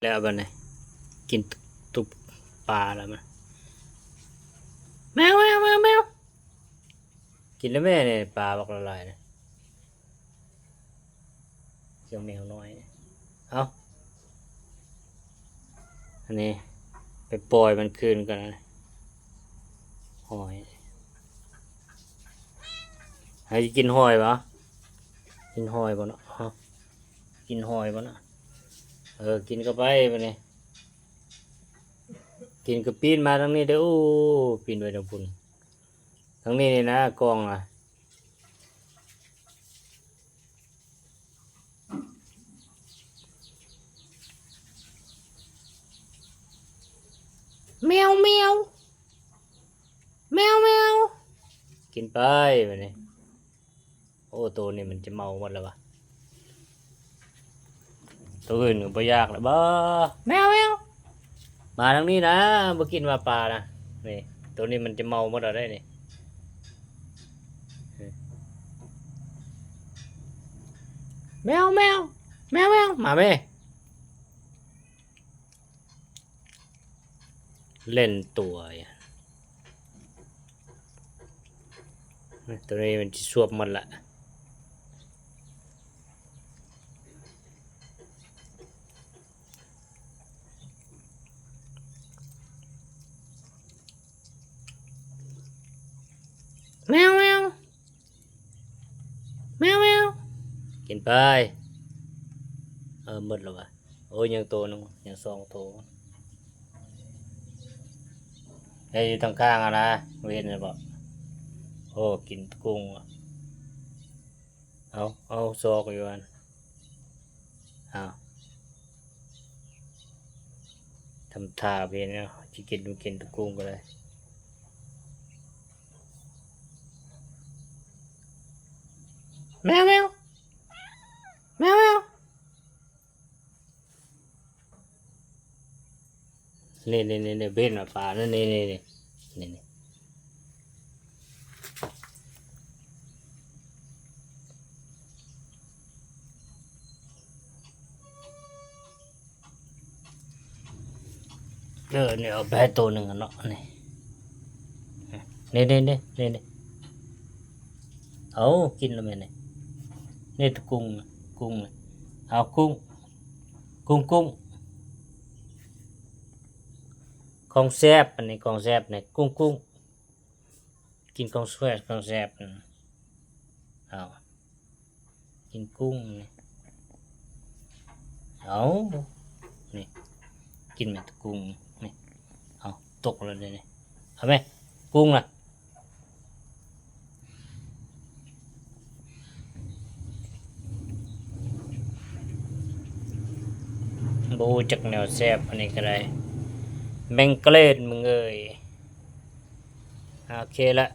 ແລ້ວບັດນີ້ ກິນຕຸບປາແລ້ວມັນ ແມວ ແມວ ແມວ ແມວ ກິນແລ້ວແມ່ນີ້ ປາບັກຫຼາຍໆນະ ເຈົ້າແມວນ້ອຍ ເອົ້າ ອັນນີ້ ໄປປ່ອຍມັນຄືນກ່ອນ ຫອຍ ໃຫ້ກິນຫອຍບໍ່? ກິນຫອຍບໍ່ເນາະ? ເອົ້າ ກິນຫອຍບໍ່ເນາະ? ເອີ ກິນເຂົ້າໄປບັດນີ້ ກິນກໍປີ້ນມາທາງນີ້ເດີ້ ໂອ້ ປີ້ນໄປທາງພຸ້ນ ທາງນີ້ນີ້ນະ ກ້ອງນະ ແມວ ແມວ ແມວ ແມວ ກິນໄປບັດນີ້ ໂອ້ ໂຕນີ້ມັນຈະເມົາໝົດແລ້ວວະ ໂຕອື່ນກໍບໍ່ຢາກແລ້ວບໍ? ແມວ ແມວ ມາທາງນີ້ນະ ບໍ່ກິນວ່າປານະ ນີ້ ໂຕນີ້ມັນຈະເມົາໝົດແລ້ວເດ້ນີ້ ແມວ ແມວ ແມວ ແມວ ມາແມ່ ເຫຼັ້ນຕົວ ໂຕນີ້ມັນຊິສວບໝົດລະ ແມວ ແມວ ແມວ ແມວ ກິນໄປ ເອີ ໝົດແລ້ວວະ ໂອ້ຍ ຍັງໂຕໜຶ່ງ ຍັງສອງໂຕ ເອີ ຢູ່ທາງຂ້າງຫັ້ນນະ ບໍ່ເຫັນແລ້ວບໍ? ໂອ້ ກິນກຸ້ງ ເອົາ ເອົາ ຊອກຢູ່ຫັ້ນ ເອົາ ທຳທ່າເປັນເນາະ ຊິກິນ ກິນແຕ່ກຸ້ງກໍໄດ້ ແມວ ແມວ ແມວ ແມວ. ນີ້ໆໆ ເບັນມາປາ ນີ້ໆໆ ນີ້ໆ ເອີ ນີ້ເອົາໄປໃຫ້ໂຕໜຶ່ງເນາະ ນີ້ ນີ້ໆໆ ນີ້ໆ ເອົາ ກິນແລ້ວແມ່ນນີ້ ນີ້ ກຸ້ງ ກຸ້ງ ເອົາ ກຸ້ງ ກຸ້ງ ກຸ້ງ ຂອງແຊບ ອັນນີ້ຂອງແຊບນີ້ ກຸ້ງ ກຸ້ງ ກິນຂອງແຊບ ຂອງແຊບ ເອົາ ກິນກຸ້ງນີ້ ເອົາ ນີ້ ກິນແມ່ນແຕ່ກຸ້ງນີ້ ເອົາ ຕົກແລ້ວເດ້ນີ້ ເອົາແມ່ ກຸ້ງນະ. ບໍ່ຮູ້ຈັກແນວແຊບ ອັນນີ້ກໍໄດ້ ແມງເກລດ ມຶງເອີຍ ໂອເຄລະ.